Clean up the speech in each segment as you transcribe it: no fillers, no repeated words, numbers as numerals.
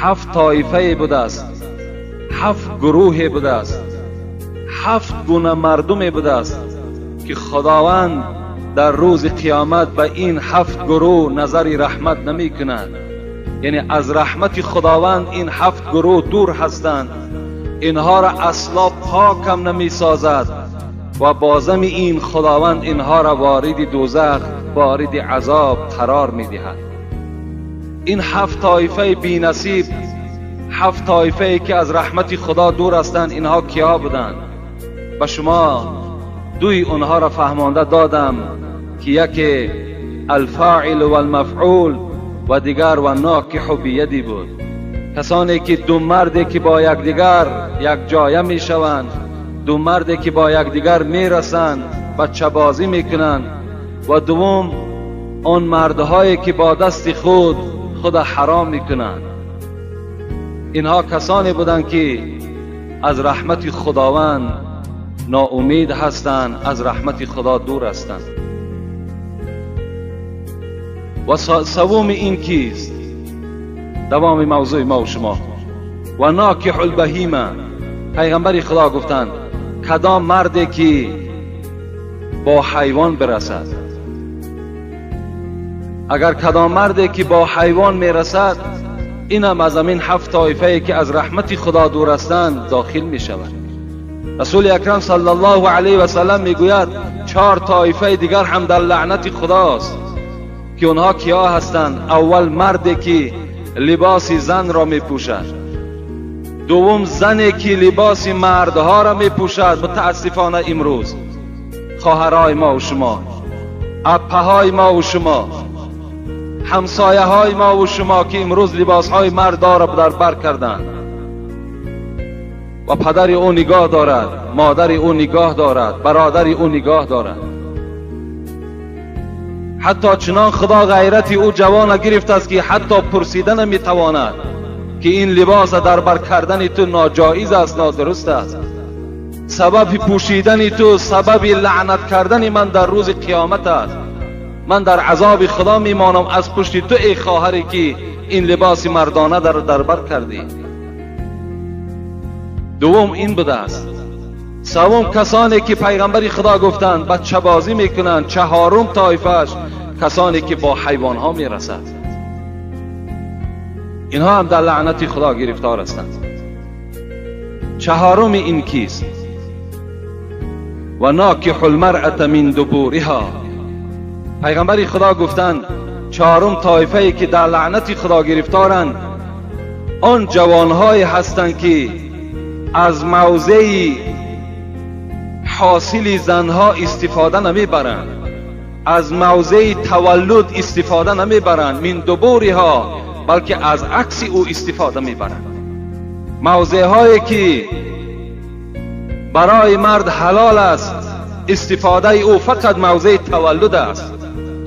ҳафт тоифае будааст, ҳафт гурӯҳе будааст, ҳафт гуна мардуме будааст ки худованд дар рӯзи қиёмат ба ин ҳафт гурӯҳ назари раҳмат намекунад. Яъне аз раҳмати худованд ин ҳафт гурӯҳ дур ҳастанд, инҳоро асло покам намесозад ва бозами ин худованд инҳоро вориди дӯзах, вориди азоб қарор медиҳад. Ин ҳафт тоифаи бенасиб, ҳафт тоифае ки аз раҳмати худо дур ҳастанд, инҳо киҳо буданд? Ба шумо дуи онҳоро фаҳмонда додам ки яке алфоил валмафъул ва дигар ва нокиҳу биядӣ буд. Касоне ки ду марде ки бо якдигар якҷоя мешаванд, ду марде ки бо якдигар мерасанд, бачабозӣ мекунанд, ва дуввум он мардҳое ки бо дасти худ худа ҳаром мекунанд. Инҳо касоне буданд ки аз раҳмати худованд ноумед ҳастанд, аз раҳмати худо дур ҳастанд. Ва севуми ин кист? Давоми мавзӯи мо ва шумо. Ва нокиҳу лбаҳима. Пайғамбари худо гуфтанд кадом марде ки бо ҳайвон бирасад, агар кадом марде ки бо ҳайвон мерасад, инам аз ҳамин ҳафт тоифае ки аз раҳмати худо дур ҳастанд дохил мешавад. Расули акрам саллаллоҳу алайҳи васаллам мегӯяд чор тоифаи дигар ҳам дар лаънати худост ки онҳо киҳо ҳастанд? Аввал марде ки либоси занро мепӯшад, дуввум зане ки либоси мардҳоро мепӯшад. Мутаассифона имрӯз хоҳарҳои мо ва шумо, аппаҳои мо ва шумо, ҳамсояҳои мо ва шумо ки имрӯз либосҳои мардҳоро дар бар карданд ва падари ӯ нигоҳ дорад, модари ӯ нигоҳ дорад, бародари ӯ нигоҳ дорад. Ҳатто чунон худо ғайрати ӯ ҷавона гирифтааст ки ҳатто пурсида наметавонад ки ин либоса дар бар кардани ту ноҷоиз аст, нодуруст аст. Сабаби пӯшидани ту сабаби лаънат кардани ман дар рӯзи қиёмат аст. Ман дар азоби худо мемонам аз пушти ту эй хоҳаре ки ин либоси мардона дар бар кардӣ. Дуввум ин будааст. Севум касоне ки пайғамбари худо гуфтанд бачабозӣ мекунанд. Чаҳорум тоифааш касоне ки бо ҳайвонҳо мерасад, инҳо ҳам дар лаънати худо гирифтор ҳастанд. Чаҳоруми ин кист? Ва нокиҳу лмаръата мин дубуриҳо. Пайғамбари худо гуфтанд чаҳорум тоифае ки дар лаънати худо гирифторанд он ҷавонҳое ҳастанд ки аз мавзеи ҳосили занҳо истифода намебаранд, аз мавзеи таваллуд истифода намебаранд, мин дубуриҳо, балки аз акси ӯ истифода мебаранд. Мавзеъҳое ки барои мард ҳалол аст, истифодаи ӯ фақат мавзеи таваллуд аст.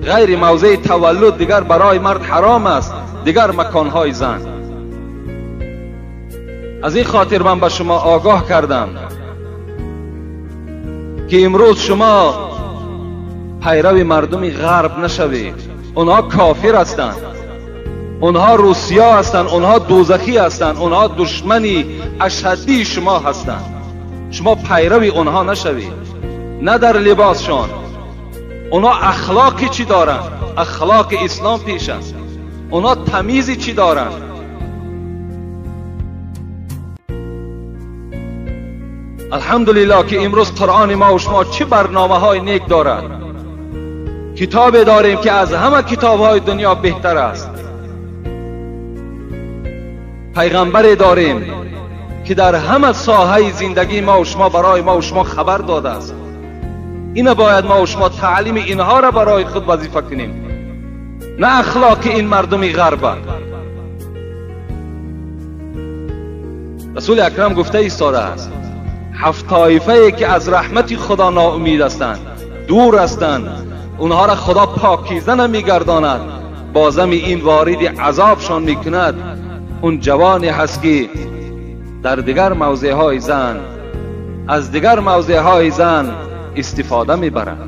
Ғайри мавзеи таваллуд дигар барои мард ҳаром аст, дигар маконҳои зан. Аз ин хотир ман ба шумо огоҳ кардам ки имрӯз шумо пайрави мардуми ғарб нашавед. Онҳо кофир ҳастанд, онҳо русия ҳастанд, онҳо дӯзахӣ ҳастанд, онҳо душмани ашаддии шумо ҳастанд. Шумо пайрави онҳо нашавед, на дар либосшон. Онҳо ахлоқи чӣ доранд? Ахлоқи ислом пеш аст. Онҳо тамизи чӣ доранд? Алҳамдулиллоҳ ки имрӯз қуръони мо ва шумо чӣ барномаҳои нек дорад. Китобе дорем ки аз ҳама китобҳои дунё беҳтар аст. Пайғамбаре дорем ки дар ҳама соҳаи зиндагии мо ва шумо барои мо ва шумо хабар додааст. Ина бояд мо ва шумо таълими инҳоро барои худ вазифа кунем, на ахлоқи ин мардуми ғарба. Расули акрам гуфта истодааст ҳафт тоифае ки аз раҳмати худо ноумид ҳастанд, дур ҳастанд, онҳоро худо покиза намегардонад, бозами ин вориди азобшон мекунад. Он ҷавоне ҳаст ки дар дигар мавзеъҳои зан, аз дигар мавзеъҳои зан истифода мебарад.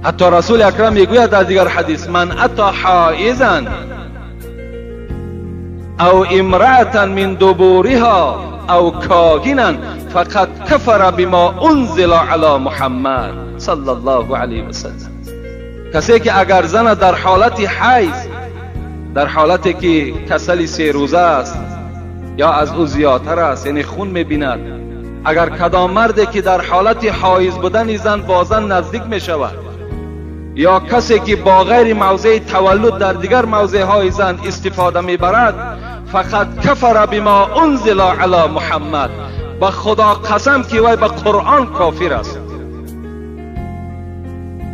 Ҳатто расули акрам мегӯяд дар дигар ҳадис ман ата ҳоизан, أو امرأة من دبرها أو كاهنا فقد كفر بما أنزل على محمد صلى الله عليه وسلم. کسی که اگر زن در حالت حیض، در حالتی که کسل 3 روزه است یا از او زیادتر است، یعنی خون میبیند، اگر کدام مردی که در حالت حایض بودن زن با زن نزدیک می شود یا کسی که با غیر موضع تولد در دیگر موضع های زن استفاده میبرد، فقد كفر بما أنزل على محمد، به خدا قسم که وی به قرآن کافر است.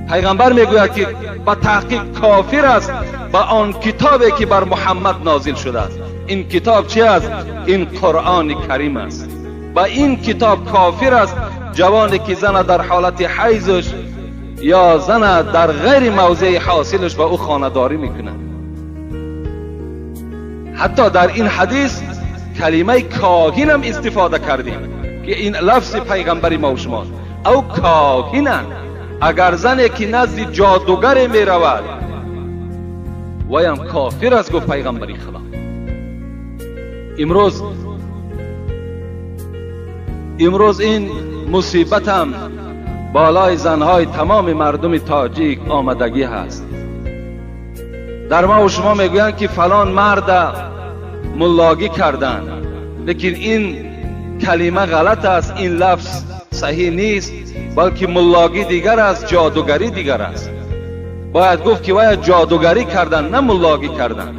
پیغمبر میگوید که به تحقیق کافر است به آن کتابی که بر محمد نازل شده است. این کتاب چی است؟ این قرآن کریم است. به این کتاب کافر است جوانی که زن در حالت حیضش یا زن در غیر موضع حاصلش با او خانه‌داری میکنه. حتی در این حدیث کلمه کاهن هم استفاده کردیم که این لفظ پیغمبری ما و شما، أو كاهنا، اگر زنی که نزد جادوگر می رود ویم کافر است، گفت پیغمبری خدا. امروز این مصیبت هم بالای زنهای تمام مردم تاجیک آمدگی هست. در ما و شما میگویند که فلان مرد ملاگی کردن، لیکن این کلمه غلط است، این لفظ صحیح نیست، بلکه ملاگی دیگر است، جادوگری دیگر است. باید گفت که باید جادوگری کردن، نه ملاگی کردن.